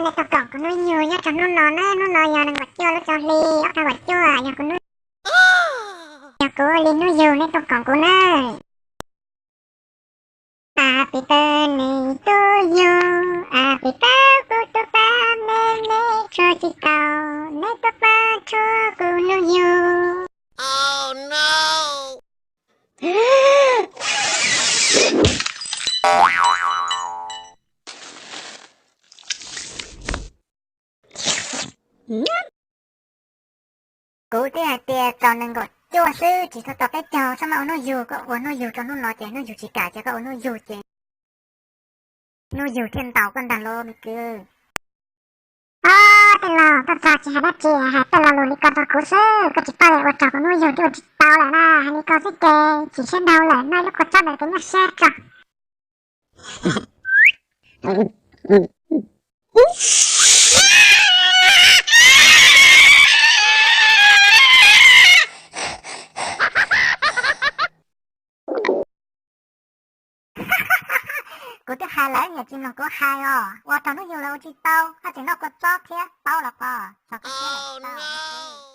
Nej tuaj koom kuv hnub yug nyob rau hnub no na, hnub no yog nees nkaum cuaj lub xyoo hli ob phav kaum cuaj, yog kuv hnub, yog kuv li hnub yug, nej tuaj koom kuv na. As pis tawb nws tub yug, as pis tawb kuv tub pab me me tshuav tsis tau, neb tuaj pab tshuav kuv hnub yug. Kuv twb hais tias txaus nees nkaum cuaj xwb, tsis txhob txaus peb caug, txhob maj ua hnub yug, koj ua hnub yug rau hnub no ces hnub yug tsis kam ces koj ua hnub yug ces hnub yug thiaj ntaus koj ntag lauj me kwv. Ob, tej laus, koj txog tsis hais dab tsi, hais tej lo lus li ko rau kuv xwb, koj tsis paub li, ua rau kuv hnub yug twb ua tsis tau lawm na, hais li ko xwb ces chim siab dhau lawm, noj lub kua txob ntawd kuv nyuaj siab tso. Kuv twb hais lawm, niam tsis mloog kuv hais os, ua rau hnub yug los ua tsis tau, haj tseem noj kua txob thiab, paub los pom, txog koj thiab lawm tau.